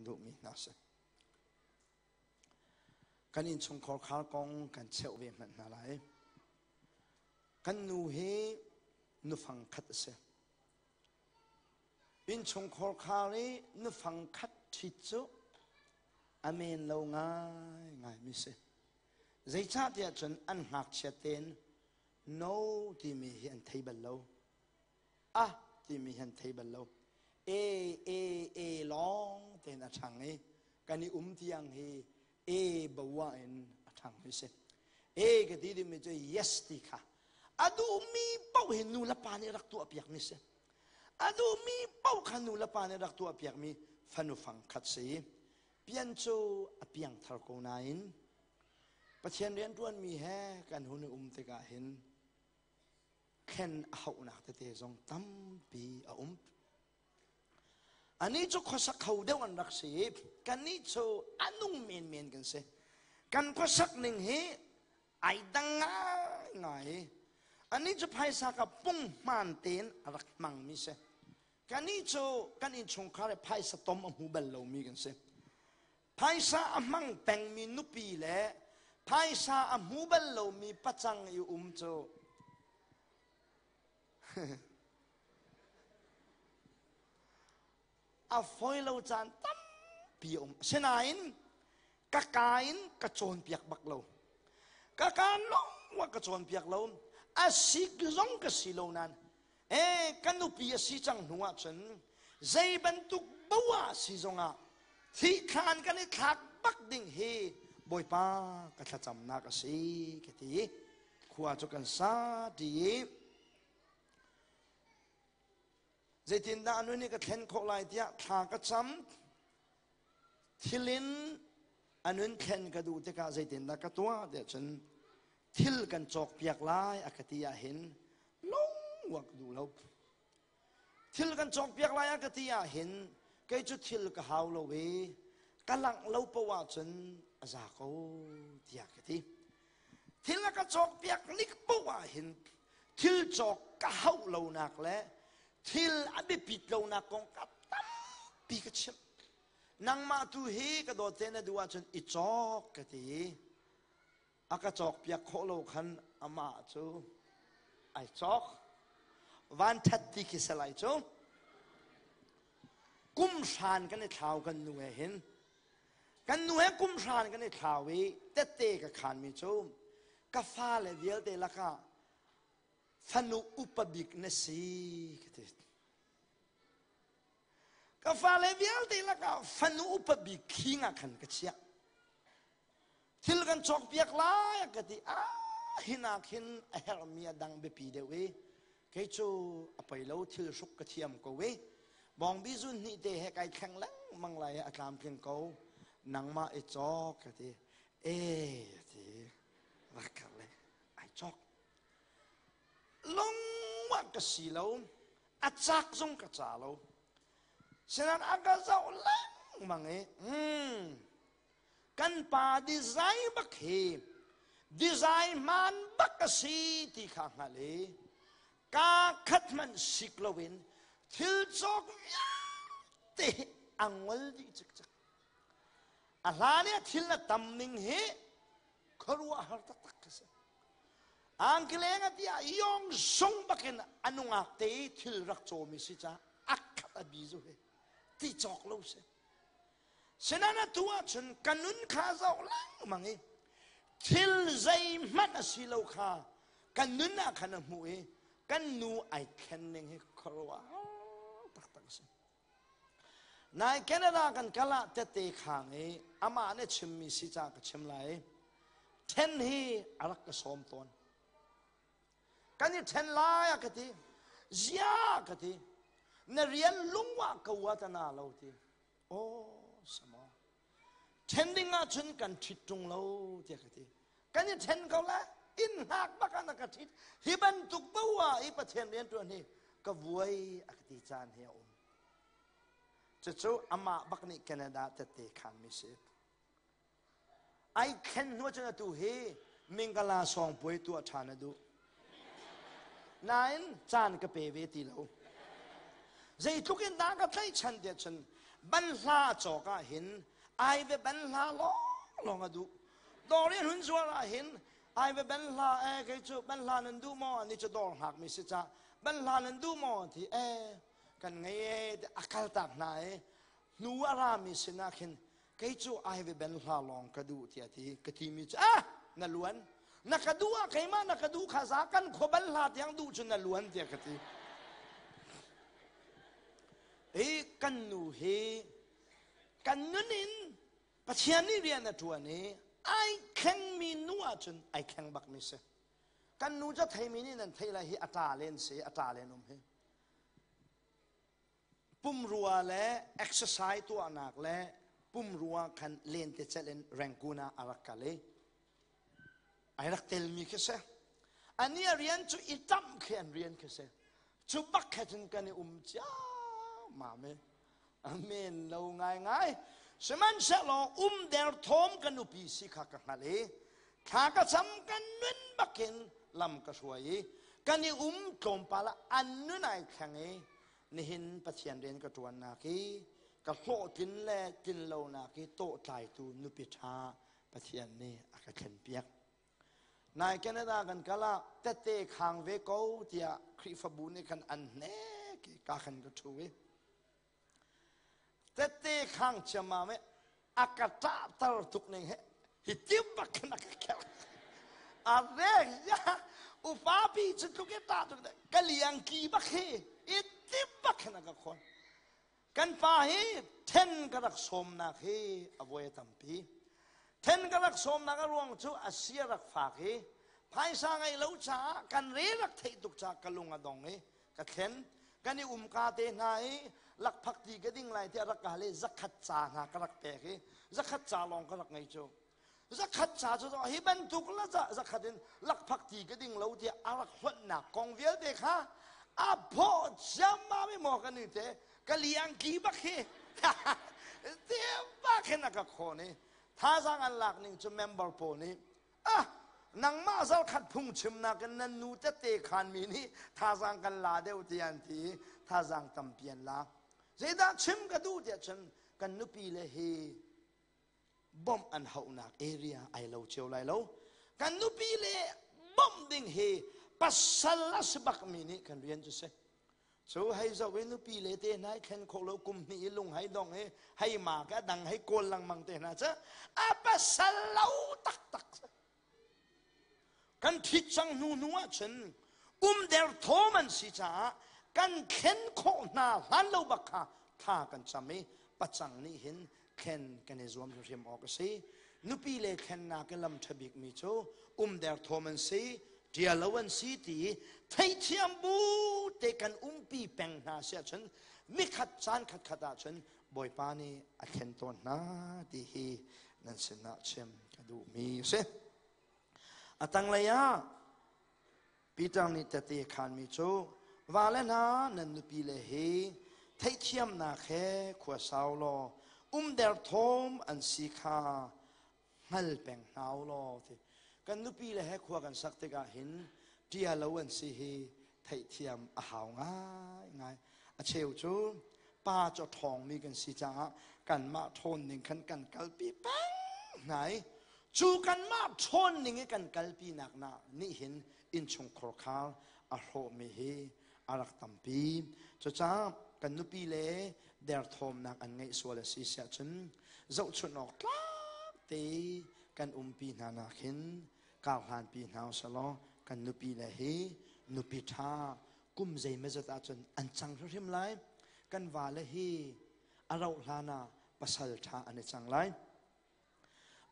duhmi hna si. Kan innchungkhar khar kong kan cheuh ve hmanh hna lai. Kan nu hi nufang khat a si. Innchungkhar khar i nufang khat ṭhit cu a men lo ngaingai mi si. Zeicahtiah cun an ngakchia tein no timi hi an thei bal lo. A timi hi an thei bal lo. E e e lawng tein a ṭhang i kan i um tiang hi e bawa in a ṭhang mi si. E ka ti dimi cu yes ti kha a duhmi paoh hi nu le pa nih rak tuah piakmi si. A duhmi paoh kha nu le pa nih rak tuah piakmi fanu fang khat si. Pian cu a piang thar ko nain Pathian rianṭuanmi he kan hun i um tikah hin thlen a hauhnak tete zong tampi a um. Anih cu khuasak kho deuh an rak si i kannih cu a nung menmen kan si. Kan khuasak ning hi ai dang ngaingai. Anih cu phaisa ka punghman tein a rak hmangmi si. Kannih cu kan innchungkhar i phaisa tom a hmu bal lomi kan si. Phaisa a hmang pengmi nupi le phaisa a hmu bal lomi pacang i um cu a fawi lo caan tampi a um. Asinain ka ka in ka cawnpiak bak lo. Ka ka lawng ka cawnpiak lo. A sik zong ka si lo nain e ka nupi a si cang hnu ahcun zei bantuk boa si zongah thihthlan kan i thlak bak ding hi Bawipa ka thlacamnak a si ka ti khua cu kan sa ti i zeitindah anu nih ka thlen khawh lai tiah thla ka cam thil in a nun thlen ka duh tikah zeitindah ka tuah tiah cun thil kan cawkpiak lai a ka ti ah hin lungwak duh lo thil kan cawkpiak lai a ka ti ah hin kei cu thil ka hau lo i ka langh lo poah cun a za ko tiah ka ti thil a ka cawkpiak nik poah hin thil cawk ka hauh lonak le thil a biapit lonak kong ka tampi ka chimh nangmah tu hi ka dawt te na duh ahcun i cawk ka ti a ka cawkpiak khawh lo khan amah cu ai cawk van that ti khi salai cu kum hran kan i thlau kan nu he hin kan nu he kum hran kan i thlau i tette ka khan mi cu ka fale vialte lakah fanu upa bik na si ka ti Ka fale vialte lakah fanu upa bik khing ah khan ka chiah. Thil kan cawkpiak lai ka ti. Ah, hinak hin a herhmi a dang biapi deuh i kei cu a poi lo thil hruk ka thiam ko i bawngbi zun hnih te he kai thleng lengmang lai a tlamtling ko nangmah i cawk ka ti e ti rak le ai cawk lungmah ka si lo a cak zong ka ca lo sinan a ka zoh lengmang i mm, kan pa design bak hi design hmaan bak a si ti kha hngalh i ka khat hmanh sik loin thil cawk vialte a ngol dih cikcek a hlan i a thil na tam ning hi khuaruahhar taktak ka si Angkileng a ti ah yong sung bakin a nungak te i thil rak cawmi si ca a khat a bi zu hi ti cawk lo si. Sinan atu ahcun ka nun kha zoh lengmang i thil zeihmanh a si lo kha kan nun ah khan a hmuh i kan nu ai thlen ning hi khuaruah taktak a si. Nai Canada kan kal ah tette khang i amah nih chimmi si ca ka chim lai. Then hi a rak ka sawm tawn. Kan i then lai a ka ti. Zia ka ti. Na rian lungwa ko wa ta na lo ti. Oh, samo. Then ding ah cun kan ṭhit ṭung lo tiah ka ti. Kan i then ko la. Inn hngak bak ah na ka ṭhit. Hi bantuk bo ah i Pathian rian ṭuan hi ka vuai a ka ti caan hi a um. Cucu amah bak nih Canada tette khanmi si. Ai thlen hnu cun atu hi Mingala sawngpuai tuah ṭhan a duh. Nain caan ka pe ve ti lo. Zeitluk in dah ka tlaihchan tiah cun. Banhla a cawk ah hin ai ve banhla lawng lawng a duh. Dawr i hun zuar ah hin ai ve banhla e kei cu banhla nan duh maw ani cu dawr hngak mi si ca banhla nan duh maw ti e kan ngei e a kal tak hna e hnu a ra mi sinah khin kei cu ai ve banhla lawng ka duh tiah ti ka ti mi cu ah na luan na ka duh ah keimah na ka duh kha za kan khua banhla tiang duh cu na luan tiah ka ti hi kan nu hi kan nun in Pathian nih rian a ṭuan i ai thlengmi nu ahcun ai thleng bakmi si. Kan nu cu theimi nih nan theih lai hi a ṭa len si, a ṭa len um hi. Pumrua le exercise tuahnak le pumrua khan lentecelh in Rangoon ah a rak kal i ai rak telmi khi si. Ani a rian cu i ṭamh khi an rian khi si. Cu bak khe cun kan i um ciammam i Amen lo ngaingai. Sihmanhsehlaw um derthawm ka nupi si kha ka hngalh i thla ka cam kan nun bakin lam ka hruai i kan i um tlawmpal ah an nun ai thleng i nihin Pathian rian ka ṭuannak i ka hlawhtlin le tlinlonak i tawhtlaitu nupi ṭha Pathian nih a ka thlenpiak. Nai Canada kan kal ah tette khang ve ko tiah Khrihfabu nih khan an hnek i ka khan ka ṭhu i tette khang ciammam i a ka ṭahter tuk ning hi hi tim bak khan a ka kherh. A re ya upa pi cu tluk i ṭah tuk ka liang ki bak hi i tim bak khan a ka khawn. Kan pa hi then ka rak sawmnak hi a voi a tampi. Then ka rak sawmnak a ruang cu a si a rak fak i phaisa ngei lo caah kan re rak theih tuk caah ka lung a dong i ka thlen. Kan i umka te hna i lakphak ti ka ding lai tiah rak ka hal i zakhat ca hna ka rak pek i zakhat ca lawng ka rak ngei cu. Zakhat ca cu hi bantuk la zakhat in lakphak ti ka ding lo tiah a rak hlonhnak kong vialte kha a phawh ciammam i maw kan te ka liang ki bak hi te bak hin a ka khawn i thazaang an lak ning cu member pawl nih ah nangmah zarkhat phung chimnak in nan nu tete khan mi nih thazaang kan la deuh ti an ti thazaang tampi an la zeidah chim ka duh tiah cun kan nupi le hi bawmh an hauhnak area ai lo cio lai lo kan nupi le bawmh ding hi pasal a si bak mi nih kan rian cu si cu hei zoh i nupi le te hna i thlen khawh lo kum hnih i lung hei dong i hei ma ka dang hei kawl lengmang te hna cu a pasal lo taktak Kan ṭhit cang hnu hnu ahcun um derthawm an si caah kan thlen khawh hna hlan lo bak kha thla kan cam i pacang nih hin thlen kan i zuam hrimhrim awk a si. Nupi le thlennak i lam ṭha bikmi cu um derthawm an si, ṭialo an si ti i theihthiam bu te kan umpi peng hna si ahcun nikhat caan khatkhat ahcun Bawipa nih a thlen tawn hna ti hi nan sinah chim ka duhmi a si. A tanglei ah Peter nih tete khanmi cu vale hna nan nupile hi theihthiamnak he khua sau law um derthawm an si kha hngal peng hna u law ti kan nupi le he khua kan sak tikah hin ṭia lo an si hi theihthiam a hau ngai ngai a cheu cu pa cu a ṭhawngmi kan si caah kanmah ṭhawn ning khan kan kalpi peng hna i cu kanmah ṭhawn ning i kan kalpi nak na nih hin innchungkhar khar a hrawhmi hi a rak tampi cucaah kan nupi le derthawmnak an ngeih sual a si siah cun zohchunh awk tlak te kan umpi hna nak hin kar hlanpi hna usalaw kan nupi le hi nupi ṭha kum zeimazat ahcun an cang hrimhrim lai kan vale hi a rauh hlan ah pasal ṭha an i cang lai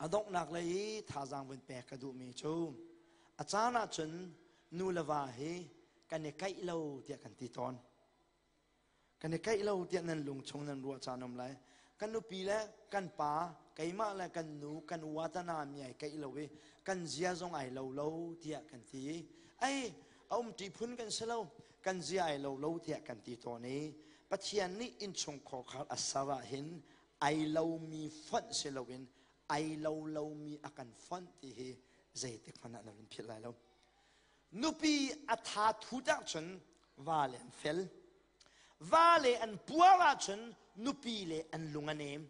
A donghnak lei i thazaang vun pek ka duhmi cu a caan ahcun nu le va hi kan i kaih lo tiah kan ti tawn. Kan i kaih lo tiah nan lung chung nan ruah caan um lai. Kan nupi le kan pa, keimah le kan nu, kan uatana mi ai kaih lo i kan zia zong ai lo lo tiah kan ti. Ai, a umṭi phun kan si lo, kan zia ai lo lo tiah kan ti tawn i Pathian nih innchungkhar khar a ser ah hin ai lomi fonh si loin ai lo lomi a kan fonh ti hi zeitik hmanh ah na run philh lai lo. Nupi a tha thut ahcun vale an fel. Vale an puar ahcun Nupi le an lung a nem.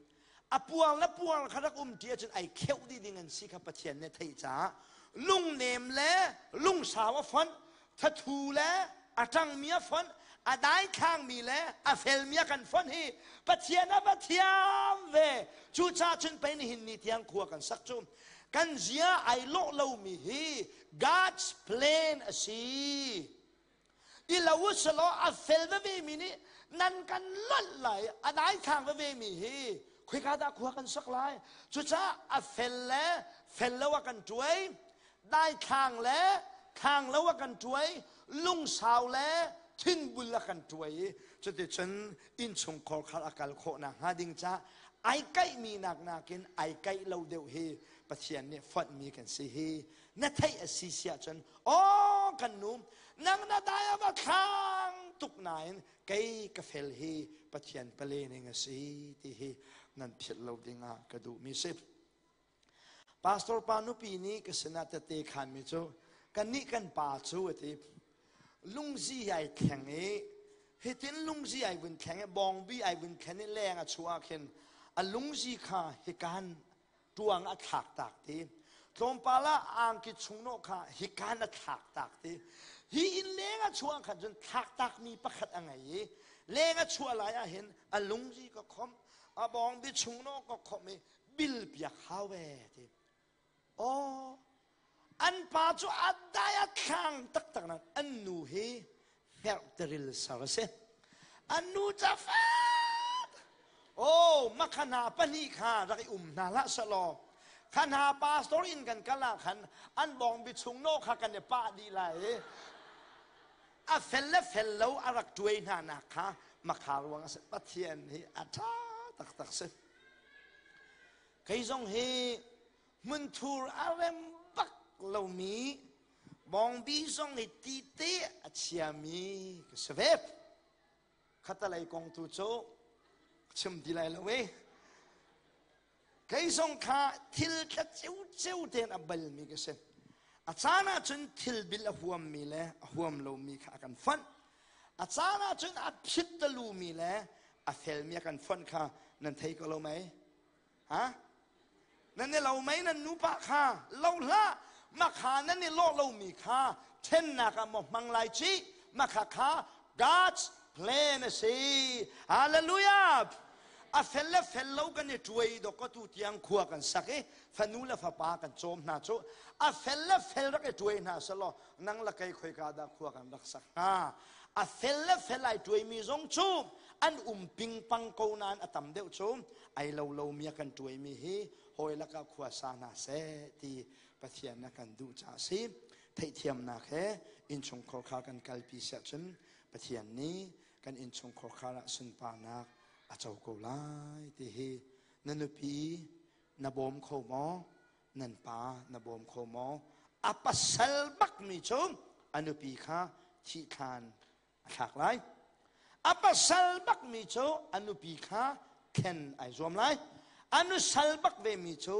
A puar le puar kha rak um ṭi ahcun ai kheuh dih ding an si kha Pathian nih a theih caah lungnem le lungsau a fonh, thathu le a ṭangmi a fonh, a daithlangmi le a felmi a kan fonh hi Pathian a va thiam ve. Cucaah cun pei nihin ni tiang khua kan sak cu kan zia ai lawh lomi hi God's plan a si. I lo u selaw a fel veve mi nih nan kan lonh lai, a daithlang veve mi hi khoika dah khua kan sak lai? Cucaah a fel le fel lo a kan tuai, daithlang le thlang lo a kan tuai, lungsau le thinbul a kan tuai i cuticun innchungkhar khar a kal khawh nakhnga ding ca ai kaihmi nak nakin ai kaih lo deuh hi Pathian nih fonhmi kan si hi na theih a si si ahcun aw kan nu nang na dai a va thlang tuk nain kei ka fel hi Pathian pale ning a si ti hi nan philh lo ding ah ka duhmi si. Pastor pa nupi nih ka sinah tete khanmi cu kannih kan pa cu a ti lungzi ai thleng i hitin lungzi ai vun thleng i bawngbi ai vun thlen i leng a chuah khin a lungzi kha hikan tuang a thlak tak ti tlawmpal ah angki chungnawh kha hikan a thlak tak ti hi inn leng a chuah khan cun thlak tak mi pakhat a ngei i leng a chuah lai ah hin a lungzi ka khom a bawngbi chungnawh ka khom i bil piak hau ve ti aw An pa cu a dai a thlang taktak nain an nu hi hngerhteril sar a si. An nu ca fat. Oh, makhana pahnih kha rak i um hna hlah selaw kha hna pastor inn kan kal ah khan an bawngbi chung no kha kan i pah dih lai i a fel le fel lo a rak tuai hna nak kha makha ruang a si. Pathian hi a ṭha taktak si. Kei zong hi hmunthur a rem bak lomi bawngbi zong i tite a chiami ka si ve. Khatalei kong tu cu chim ti lai lo e. Kei zong kha thil tla ceuceu tein a balmi ka si. A caan ahcun thil bil a huammi le a huam lomi kha a kan fonh. A caan ahcun a phit talumi le a felmi a kan fonh kha nan thei ko lo mei? Ha? Nan i lo mei nan nupa kha lo hlah makha nan i lawh lomi kha ṭhennak ah maw hmang lai ci makha kha God's plan a si. Hallelujah! A fel le fel lo kan i ṭuai dok ka tu tiang khua kan sak i fanu le fapa kan cawm hna cu a fel le fel rak i ṭuai hna selaw nang le kei khoika dah khua kan rak sak hnga a fel le fel ai ṭuaimi zong cu an um pingpang ko nain a tam deuh cu ai lo lomi a kan ṭuaimi hi hawi lakah khua sa hna seh ti Pathian na kan duh caah si. Theihthiamnak he innchungkhar kha kan kalpi siah cun Pathian nih kan innchungkhar khar ah sunparnak a co ko lai ti hi na nupi na bawm kho maw? Nan pa na bawm kho maw? A pasal bakmi cu a nupi kha thihthlan a thlak lai. A pasal bakmi cu a nupi kha thlen ai zuam lai. A nusal bak vemi cu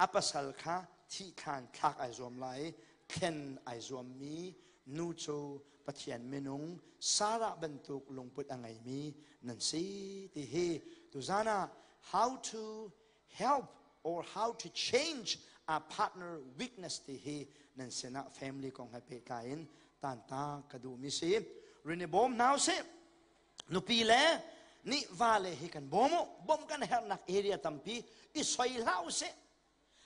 a pasal kha thihthlan thlak ai zuam lai. Thlen ai zuammi nu cu Pathian minung Sarah bantuk lungput a ngeimi nan si ti hi tuzan ah how to help or how to change a partner weakness ti hi nan sinah family kong he pehtlai in tanta ka duhmi si. Rin i bawm hna usih. Nupi le nih va le hi kan bawm u. Bawmh kan herhnak area tampi i soi hlah usih.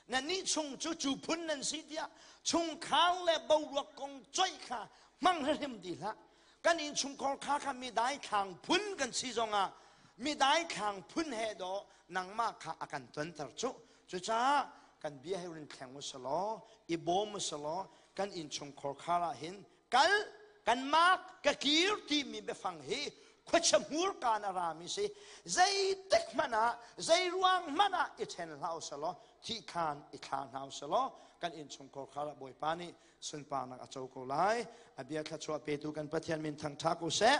Nan nih chung cu cu phun nan si tiah chungkhar le boruak kong coih kha hmang hrim ti hlah. Kan innchungkhar kha kha mi daithlang phun kan si zongah mi daithlang phun he dawh nangmah kha a kan tonter cu. Cucaah kan bia he rin thleng u selaw i bawm u selaw kan innchungkhar khar ah hin kal kan mak ka kir timi biafang hi khuachia hmurka in a rami si. Zeitik hmanh ah zei ruang hmanh ah i ṭhen hlah u selaw thihkhan i thla hna u selaw kan innchungkhar khar ah Bawipa nih sunparnak a co ko lai. A bia thluachuah petu kan Pathian min thangṭha ko seh.